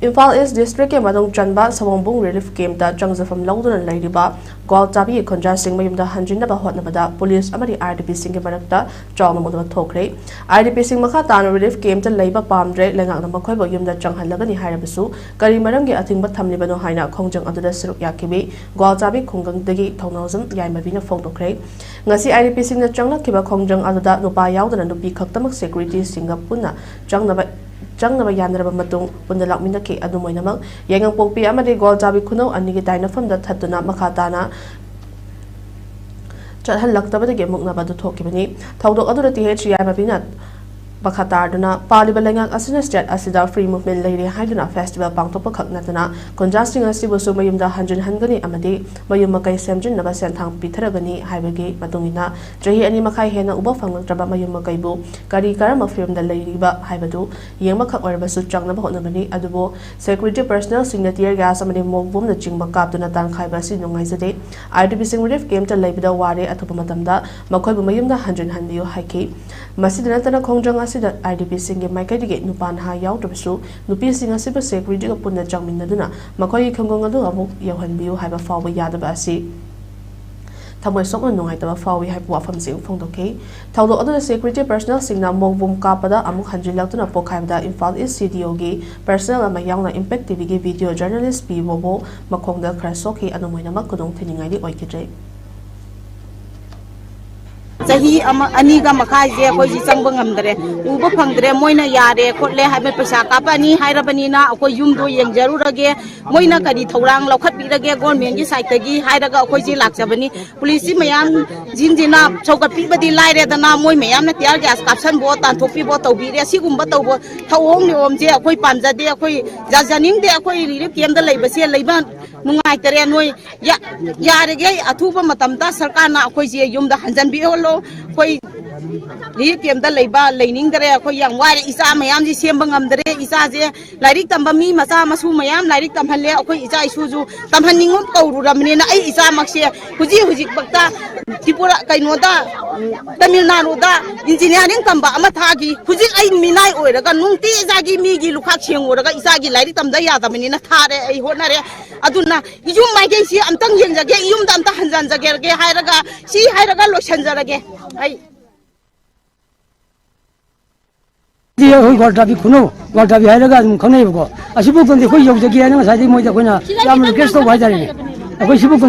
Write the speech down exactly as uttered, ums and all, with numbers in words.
ꯏꯝꯐꯥꯜ ꯏꯁ ꯗꯤꯁꯇ꯭ꯔꯤꯛꯀꯤ ꯃꯅꯨꯡ ꯆꯟꯕ ꯁꯋꯣꯡꯕꯨꯡ ꯔꯤꯂꯤꯐ ꯀꯦꯝꯞꯇ ꯆꯪꯖꯐꯝ ꯂꯧꯗꯨꯅ ꯂꯩꯔꯤꯕ ꯒ꯭ꯋꯥꯜꯆꯥꯕꯤꯒꯤ ꯈꯨꯟꯖꯥꯁꯤꯡ ꯃꯌꯨꯝꯗ ꯍꯟꯖꯤꯟꯅꯕ ꯍꯣꯠꯅꯕꯗ ꯄꯨꯂꯤꯁ ꯑꯃꯗꯤ ꯑꯥꯔ ꯗꯤ ꯄꯤꯁꯤꯡꯒꯤ ꯃꯔꯛꯇ ꯆꯥꯎꯅ ꯃꯨꯟꯅꯕ ꯊꯣꯛꯈ꯭ꯔꯦ꯫ ꯑꯥꯔ ꯗꯤ ꯄꯤꯁꯤꯡ ꯃꯈꯥ ꯇꯥꯅ ꯔꯤꯂꯤꯐ ꯀꯦꯝꯞꯇ ꯂꯩꯕ ꯄꯥꯝꯗ꯭ꯔꯦ, ꯂꯩꯉꯥꯛꯅ ꯃꯈꯣꯏꯕꯨ ꯌꯨꯝꯗ ꯆꯪꯍꯜꯂꯒꯅꯤ ꯍꯥꯏꯔꯕꯁꯨ ꯀꯔꯤ ꯃꯔꯝꯒꯤ ꯑꯊꯤꯡꯕ ꯊꯝꯂꯤꯕꯅꯣ ꯍꯥꯏꯅ ꯈꯣꯡꯖꯪ ꯑꯗꯨꯗ ꯁꯔꯨꯛ ꯌꯥꯈꯤꯕꯤ ꯒ꯭ꯋꯥꯜꯆꯥꯕꯤ ꯈꯨꯡꯒꯪꯗꯒꯤ ꯊꯧꯅꯥꯎꯖꯝ ꯌꯥꯏꯃꯕꯤꯅ ꯐꯣꯡꯗꯣꯛꯈ꯭ꯔꯦ꯫ ꯉꯁꯤ ꯑꯥꯏ ꯗꯤ ꯄꯤꯁꯤꯡꯅ ꯆꯪꯂꯛꯈꯤꯕ ꯈꯣꯡꯖꯪ ꯑꯗꯨꯗ ꯅꯨꯄꯥ ꯌꯥꯎꯗꯅ ꯅꯨꯄꯤ ꯈꯛꯇꯃꯛ ꯁꯦꯀ꯭ꯌꯨꯔꯤꯇꯤꯁꯤꯡꯒ ꯄꯨꯟꯅ ꯆꯪꯅꯕ ꯆꯪꯅꯕ ꯌꯥꯅꯔꯕ ꯃꯇꯨꯡ ꯄꯨꯟꯅ ꯂꯥꯛꯃꯤꯟꯅꯈꯤ꯫ ꯑꯗꯨꯝ ꯑꯣꯏꯅꯃꯛ, ꯌꯥꯏꯉꯪꯄꯣꯛꯄꯤ ꯑꯃꯗꯤ ꯒ꯭ꯋꯥꯜꯆꯥꯕꯤ ꯈꯨꯅꯧ ꯑꯅꯤꯒꯤ ꯇꯥꯏꯅꯐꯝꯗ ꯊꯠꯇꯨꯅ ꯃꯈꯥ ꯇꯥꯅ ꯆꯠꯍꯜꯂꯛꯇꯕꯗꯒꯤ ꯃꯨꯛꯅꯕ ꯑꯗꯨ ꯊꯣꯛꯈꯤꯕꯅꯤ꯫ ꯊꯧꯗꯣꯛ ꯑꯗꯨꯗ ꯇꯤ ꯑꯩꯆ ꯌꯥꯏꯃꯕꯤꯅ ꯃꯈꯥ ꯇꯥꯗꯨꯅ, ꯄꯥꯜꯂꯤꯕ ꯂꯩꯉꯥꯛ ꯑꯁꯤꯅ ꯁ꯭ꯇꯦꯠ ꯑꯁꯤꯗ ꯐ꯭ꯔꯤ ꯃꯨꯚꯃꯦꯟ ꯂꯩꯔꯦ ꯍꯥꯏꯗꯨꯅ ꯐꯦꯁꯇꯤꯚꯦꯜ ꯄꯥꯡꯊꯣꯛꯄ ꯈꯛ ꯅꯠꯇꯅ ꯈꯨꯟꯖꯥꯁꯤꯡ ꯑꯁꯤꯕꯨꯁꯨ ꯃꯌꯨꯝꯗ ꯍꯟꯖꯤꯟꯍꯟꯒꯅꯤ ꯑꯃꯗꯤ ꯃꯌꯨꯝ ꯃꯀꯩ ꯁꯦꯝꯖꯤꯟꯅꯕ ꯁꯦꯟꯊꯥꯡ ꯄꯤꯊꯔꯒꯅꯤ ꯍꯥꯏꯕꯒꯤ ꯃꯇꯨꯡ ꯏꯟꯅ ꯆꯍꯤ ꯑꯅꯤ ꯃꯈꯥꯏ ꯍꯦꯟꯅ ꯎꯕ ꯐꯪꯂꯛꯇ꯭ꯔꯕ ꯃꯌꯨꯝ ꯃꯀꯩꯕꯨ ꯀꯔꯤ ꯀꯔꯝꯕ ꯐꯤꯕꯝꯗ ꯂꯩꯔꯤꯕ ꯍꯥꯏꯕꯗꯨ ꯌꯦꯡꯕꯈꯛ ꯑꯣꯏꯔꯕꯁꯨ ꯆꯪꯅꯕ ꯍꯣꯠꯅꯕꯅꯤ꯫ ꯑꯗꯨꯕꯨ ꯁꯦꯀ꯭ꯌꯨꯔꯤꯇꯤ ꯄꯔꯁꯅꯦꯜꯁꯤꯡꯅ tear gas ꯑꯃꯗꯤ ꯃꯣꯛ ꯕꯣꯝꯅꯆꯤꯡꯕ ꯀꯥꯞꯇꯨꯅ ꯇꯥꯟꯈꯥꯏꯕ ꯑꯁꯤ ꯅꯨꯡꯉꯥꯏꯖꯗꯦ꯫ ꯑꯥꯔ ꯗꯤ ꯄꯤꯁꯤꯡ ꯔꯤꯂꯤꯐ ꯀꯦꯝꯞꯇ ꯂꯩꯕꯗ ꯋꯥꯔꯦ, ꯑꯊꯨꯕ ꯃꯇꯝꯗ ꯃꯈꯣꯏꯕꯨ ꯃꯌꯨꯝꯗ ꯍꯟꯖꯤꯟꯍꯟꯕꯤꯌꯨ ꯍꯥꯏꯈꯤ꯫ ꯃꯁꯤꯗ ꯅꯠꯇꯅ ꯈꯣꯡꯖꯪ ꯑꯁꯤꯗ ꯑꯥꯔ ꯗꯤ ꯄꯤꯁꯤꯡꯒꯤ ꯃꯥꯏꯀꯩꯗꯒꯤ ꯅꯨꯄꯥ ꯅꯍꯥ ꯌꯥꯎꯗ꯭ꯔꯕꯁꯨ ꯅꯨꯄꯤꯁꯤꯡ ꯑꯁꯤꯕꯨ ꯁꯦꯀ꯭ꯌꯨꯔꯤꯇꯤꯒ ꯄꯨꯟꯅ ꯆꯪꯃꯤꯟꯅꯗꯨꯅ ꯃꯈꯣꯏꯒꯤ ꯈꯨꯡꯒꯪ ꯑꯗꯨ ꯑꯃꯨꯛ ꯌꯧꯍꯟꯕꯤꯌꯨ ꯍꯥꯏꯕ ꯐꯥꯎꯕ ꯌꯥꯗꯕ ꯑꯁꯤ ꯊꯃꯣꯏ ꯁꯣꯛꯅ ꯅꯨꯡꯉꯥꯏꯇꯕ ꯐꯥꯎꯏ ꯍꯥꯏꯕ ꯋꯥꯐꯝꯁꯤꯡ ꯐꯣꯡꯗꯣꯛꯈꯤ꯫ ꯊꯧꯗꯣꯛ ꯑꯗꯨꯗ ꯁꯦꯀ꯭ꯌꯨꯔꯤꯇꯤ ꯄꯔꯁꯅꯦꯜꯁꯤꯡꯅ ꯃꯣꯛ ꯕꯣꯝ ꯀꯥꯞꯄꯗ ꯑꯃꯨꯛ ꯍꯟꯖꯤꯜꯂꯛꯇꯨꯅ ꯄꯣꯛꯈꯥꯏꯕꯗ ꯏꯝꯐꯥꯜ ꯏꯁ ꯁꯤ ꯗꯤ ꯑꯣꯒꯤ ꯄꯔꯁꯅꯦꯜ ꯑꯃ ꯌꯥꯎꯅ ꯏꯝꯄꯦꯛ ꯇꯤ ꯚꯤꯒꯤ ꯚꯤꯗꯤꯑꯣ ꯖꯔꯅꯦꯂꯤꯁ ꯄꯤ ꯕꯣꯕꯣ ꯃꯈꯣꯡꯗ ꯈꯔ ꯁꯣꯛꯈꯤ꯫ ꯑꯗꯨꯝ ꯑꯣꯏꯅꯃꯛ ꯈꯨꯗꯣꯡ ꯊꯤꯅꯤꯡꯉꯥꯏꯗꯤ ꯑꯣꯏꯈꯤꯗ꯭ꯔꯦ꯫ ꯆꯍꯤ ꯑꯃ, ꯑꯅꯤꯒ ꯃꯈꯥꯏꯁꯦ ꯑꯩꯈꯣꯏꯁꯤ ꯆꯪꯕ ꯉꯝꯗ꯭ꯔꯦ, ꯎꯕ ꯐꯪꯗ꯭ꯔꯦ꯫ ꯃꯣꯏꯅ ꯌꯥꯔꯦ ꯈꯣꯠꯂꯦ ꯍꯥꯏꯕ ꯄꯩꯁꯥ ꯀꯥꯞꯄꯛꯑꯅꯤ ꯍꯥꯏꯔꯕꯅꯤꯅ ꯑꯩꯈꯣꯏ ꯌꯨꯝꯗꯣ ꯌꯦꯡꯖꯔꯨꯔꯒꯦ, ꯃꯣꯏꯅ ꯀꯔꯤ ꯊꯧꯔꯥꯡ ꯂꯧꯈꯠꯄꯤꯔꯒꯦ ꯒꯣꯔꯃꯦꯟꯒꯤ ꯁꯥꯏꯠꯇꯒꯤ ꯍꯥꯏꯔꯒ ꯑꯩꯈꯣꯏꯁꯤ ꯂꯥꯛꯆꯕꯅꯤ꯫ ꯄꯨꯂꯤꯁꯁꯤ ꯃꯌꯥꯝꯁꯤꯡꯁꯤꯅ ꯁꯧꯒꯠꯄꯤꯕꯗꯤ ꯂꯥꯏꯔꯦꯗꯅ, ꯃꯣꯏ ꯃꯌꯥꯝꯅ tear gas ꯀꯥꯞꯁꯟꯕꯣ, ꯇꯥꯟꯊꯣꯛꯄꯤꯕꯣ ꯇꯧꯕꯤꯔꯦ꯫ ꯑꯁꯤꯒꯨꯝꯕ ꯇꯧꯕ ꯊꯧꯑꯣꯡ ꯅꯤꯌꯣꯝꯁꯦ ꯑꯩꯈꯣꯏ ꯄꯥꯝꯖꯗꯦ, ꯑꯩꯈꯣꯏ ꯌꯥꯖꯅꯤꯡꯗꯦ꯫ ꯑꯩꯈꯣꯏ ꯔꯤꯂꯤꯐ ꯀꯦꯝꯞꯇ ꯂꯩꯕꯁꯦ ꯂꯩꯕ ꯅꯨꯡꯉꯥꯏꯇꯔꯦ꯫ ꯅꯣꯏ ꯌꯥ-, ꯌꯥꯔꯤꯈꯩ ꯑꯊꯨꯕ ꯃꯇꯝꯗ ꯁꯔꯀꯥꯔꯅ ꯑꯩꯈꯣꯏꯁꯦ ꯌꯨꯝꯗ ꯍꯟꯖꯟꯕꯤꯍꯜꯂꯣ꯫ ꯑꯩꯈꯣꯏ ꯔꯤꯂꯤꯐ ꯀꯦꯝꯞꯇ ꯂꯩꯕ ꯂꯩꯅꯤꯡꯗꯔꯦ꯫ ꯑꯩꯈꯣꯏ ꯌꯥꯝ ꯋꯥꯔꯦ, ꯏꯆꯥ ꯃꯌꯥꯝꯁꯤ ꯁꯦꯝꯕ ꯉꯝꯗꯔꯦ꯫ ꯏꯆꯥꯁꯦ ꯂꯥꯏꯔꯤꯛ ꯇꯝꯕ ꯃꯤ ꯃꯆꯥ ꯃꯁꯨ ꯃꯌꯥꯝ ꯂꯥꯏꯔꯤꯛ ꯇꯝꯍꯜꯂꯦ꯫ ꯑꯩꯈꯣꯏ ꯏꯆꯥ ꯏꯁꯨꯁꯨ ꯇꯝꯍꯟꯅꯤꯡꯉꯨ ꯀꯧꯔꯨꯔꯕꯅꯤꯅ ꯑꯩ ꯏꯆꯥꯃꯛꯁꯦ ꯍꯧꯖꯤꯛ ꯍꯧꯖꯤꯛꯃꯛꯇ ꯇ꯭ꯔꯤꯄꯨꯔꯥ, ꯀꯩꯅꯣꯗ, ꯎꯝ, ꯇꯃꯤꯜ ꯅꯥꯗꯨꯗ ꯏꯟꯖꯤꯅꯤꯌꯥꯔꯤꯡ ꯇꯝꯕ ꯑꯃ ꯊꯥꯈꯤ꯫ ꯍꯧꯖꯤꯛ ꯑꯩ ꯃꯤꯅꯥꯏ ꯑꯣꯏꯔꯒ ꯅꯨꯡꯇꯤ ꯏꯆꯥꯒꯤ ꯃꯤꯒꯤ ꯂꯨꯈꯥꯛ ꯁꯦꯡꯉꯨꯔꯒ ꯏꯆꯥꯒꯤ ꯂꯥꯏꯔꯤꯛ ꯇꯝꯗ ꯌꯥꯗꯕꯅꯤꯅ ꯊꯥꯔꯦ꯫ ꯑꯩ ꯍꯣꯠꯅꯔꯦ꯫ ꯑꯗꯨꯅ ꯌꯨꯝ ꯃꯥꯏꯀꯩꯁꯤ ꯑꯝꯇꯪ ꯌꯦꯡꯖꯒꯦ, ꯌꯨꯝꯗ ꯑꯝꯇ ꯍꯟꯖꯟꯖꯒꯦ ꯍꯥꯏꯔꯒ, ꯁꯤ ꯍꯥꯏꯔꯒ ꯂꯣꯏꯁꯟꯖꯔꯒꯦ꯫ ꯑꯩ ꯗꯤ ꯑꯩꯈꯣꯏ ꯒ꯭ꯋꯥꯜꯇꯥꯕꯤ ꯈꯨꯅꯧ, ꯒ꯭ꯋꯥꯜꯇꯥꯕꯤ ꯍꯥꯏꯔꯒ ꯑꯗꯨꯝ ꯈꯪꯅꯩꯌꯦꯕꯀꯣ꯫ ꯑꯁꯤꯐꯥꯎꯗꯪꯗꯤ ꯑꯩꯈꯣꯏ ꯌꯧꯖꯒꯦ ꯍꯥꯏꯅ ꯉꯁꯥꯏꯗꯒꯤ ꯃꯣꯏꯗ ꯑꯩꯈꯣꯏꯅ ꯌꯥꯝꯅ ꯔꯤꯀ꯭ꯋꯦꯁ ꯇꯧꯕ ꯍꯥꯏꯇꯥꯔꯦꯅꯦ꯫ ꯑꯩꯈꯣꯏ ꯁꯤꯐꯥꯎꯗꯪ